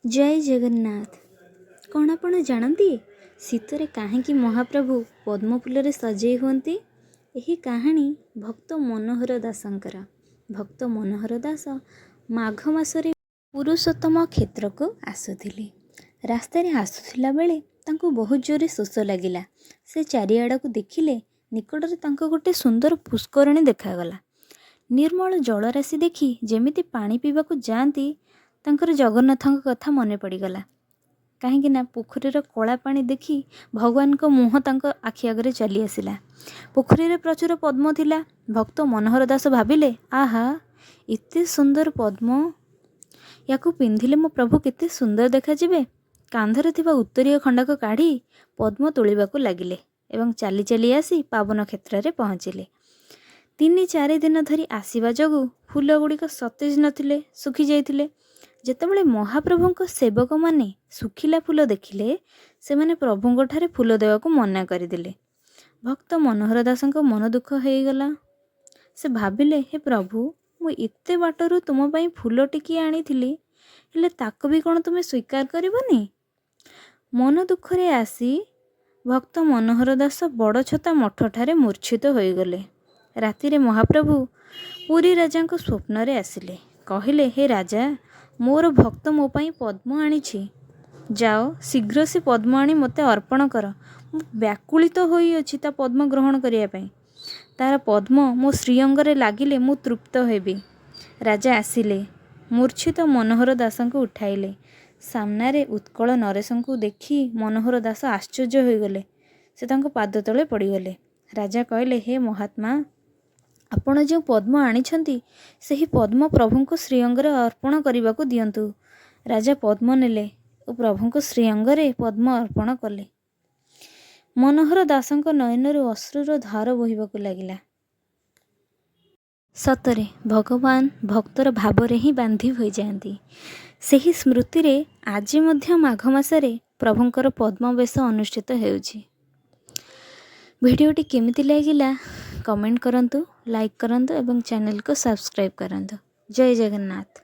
ଜୟ ଜଗନ୍ନାଥ। କ'ଣ ଆପଣ ଜାଣନ୍ତି ଶୀତରେ କାହିଁକି ମହାପ୍ରଭୁ ପଦ୍ମଫୁଲରେ ସଜେଇ ହୁଅନ୍ତି? ଏହି କାହାଣୀ ଭକ୍ତ ମନୋହର ଦାସଙ୍କର। ଭକ୍ତ ମନୋହର ଦାସ ମାଘ ମାସରେ ପୁରୁଷୋତ୍ତମ କ୍ଷେତ୍ରକୁ ଆସୁଥିଲେ। ରାସ୍ତାରେ ଆସୁଥିଲା ବେଳେ ତାଙ୍କୁ ବହୁତ ଜୋରରେ ଶୋଷ ଲାଗିଲା। ସେ ଚାରିଆଡ଼କୁ ଦେଖିଲେ, ନିକଟରେ ତାଙ୍କୁ ଗୋଟେ ସୁନ୍ଦର ପୁଷ୍କରିଣୀ ଦେଖାଗଲା। ନିର୍ମଳ ଜଳରାଶି ଦେଖି ଯେମିତି ପାଣି ପିଇବାକୁ ଯାଆନ୍ତି, ତାଙ୍କର ଜଗନ୍ନାଥଙ୍କ କଥା ମନେ ପଡ଼ିଗଲା। କାହିଁକି ନା ପୋଖରୀର କଳା ପାଣି ଦେଖି ଭଗବାନଙ୍କ ମୁହଁ ତାଙ୍କ ଆଖି ଆଗରେ ଚାଲି ଆସିଲା। ପୋଖରୀରେ ପ୍ରଚୁର ପଦ୍ମ ଥିଲା। ଭକ୍ତ ମନୋହର ଦାସ ଭାବିଲେ, ଆହା, ଏତେ ସୁନ୍ଦର ପଦ୍ମ, ୟାକୁ ପିନ୍ଧିଲେ ମୋ ପ୍ରଭୁ କେତେ ସୁନ୍ଦର ଦେଖାଯିବେ। କାନ୍ଧରେ ଥିବା ଉତ୍ତରୀୟ ଖଣ୍ଡକ କାଢ଼ି ପଦ୍ମ ତୋଳିବାକୁ ଲାଗିଲେ ଏବଂ ଚାଲି ଚାଲି ଆସି ପାବନ କ୍ଷେତ୍ରରେ ପହଞ୍ଚିଲେ। 3-4 ଦିନ ଧରି ଆସିବା ଯୋଗୁଁ ଫୁଲ ଗୁଡ଼ିକ ସତେଜ ନଥିଲେ, ଶୁଖି ଯାଇଥିଲେ। ଯେତେବେଳେ ମହାପ୍ରଭୁଙ୍କ ସେବକମାନେ ଶୁଖିଲା ଫୁଲ ଦେଖିଲେ, ସେମାନେ ପ୍ରଭୁଙ୍କଠାରେ ଫୁଲ ଦେବାକୁ ମନା କରିଦେଲେ। ଭକ୍ତ ମନୋହର ଦାସଙ୍କ ମନ ଦୁଃଖ ହେଇଗଲା। ସେ ଭାବିଲେ, ହେ ପ୍ରଭୁ, ମୁଁ ଏତେ ବାଟରୁ ତୁମ ପାଇଁ ଫୁଲ ଟିକିଏ ଆଣିଥିଲି, ହେଲେ ତାକୁ ବି କ'ଣ ତୁମେ ସ୍ୱୀକାର କରିବନି? ମନ ଦୁଃଖରେ ଆସି ଭକ୍ତ ମନୋହର ଦାସ ବଡ଼ଛତା ମଠଠାରେ ମୂର୍ଚ୍ଛିତ ହୋଇଗଲେ। ରାତିରେ ମହାପ୍ରଭୁ ପୁରୀ ରାଜାଙ୍କ ସ୍ୱପ୍ନରେ ଆସିଲେ। କହିଲେ, ହେ ରାଜା, ମୋର ଭକ୍ତ ମୋ ପାଇଁ ପଦ୍ମ ଆଣିଛି। ଯାଅ, ଶୀଘ୍ର ସେ ପଦ୍ମ ଆଣି ମୋତେ ଅର୍ପଣ କର। ମୁଁ ବ୍ୟାକୁଳିତ ହୋଇଅଛି ତା ପଦ୍ମ ଗ୍ରହଣ କରିବା ପାଇଁ। ତାର ପଦ୍ମ ମୋ ଶ୍ରୀଅଙ୍ଗରେ ଲାଗିଲେ ମୁଁ ତୃପ୍ତ ହେବି। ରାଜା ଆସିଲେ, ମୂର୍ଚ୍ଛିତ ମନୋହର ଦାସଙ୍କୁ ଉଠାଇଲେ। ସାମ୍ନାରେ ଉତ୍କଳ ନରେଶଙ୍କୁ ଦେଖି ମନୋହର ଦାସ ଆଶ୍ଚର୍ଯ୍ୟ ହୋଇଗଲେ। ସେ ତାଙ୍କ ପାଦ ତଳେ ପଡ଼ିଗଲେ। ରାଜା କହିଲେ, ହେ ମହାତ୍ମା, ଆପଣ ଯେଉଁ ପଦ୍ମ ଆଣିଛନ୍ତି, ସେହି ପଦ୍ମ ପ୍ରଭୁଙ୍କ ଶ୍ରୀଅଙ୍ଗରେ ଅର୍ପଣ କରିବାକୁ ଦିଅନ୍ତୁ। ରାଜା ପଦ୍ମ ନେଲେ ଓ ପ୍ରଭୁଙ୍କ ଶ୍ରୀଅଙ୍ଗରେ ପଦ୍ମ ଅର୍ପଣ କଲେ। ମନୋହର ଦାସଙ୍କ ନୟନରୁ ଅଶ୍ରୁର ଧାର ବୋହିବାକୁ ଲାଗିଲା। ସତରେ ଭଗବାନ ଭକ୍ତର ଭାବରେ ହିଁ ବାନ୍ଧି ହୋଇଯାଆନ୍ତି। ସେହି ସ୍ମୃତିରେ ଆଜି ମଧ୍ୟ ମାଘ ମାସରେ ପ୍ରଭୁଙ୍କର ପଦ୍ମବେଶ ଅନୁଷ୍ଠିତ ହେଉଛି। ଭିଡ଼ିଓଟି କେମିତି ଲାଗିଲା କମେଣ୍ଟ କରନ୍ତୁ, ଲାଇକ୍ କରନ୍ତୁ ଏବଂ ଚ୍ୟାନେଲକୁ ସବସ୍କ୍ରାଇବ୍ କରନ୍ତୁ। ଜୟ ଜଗନ୍ନାଥ।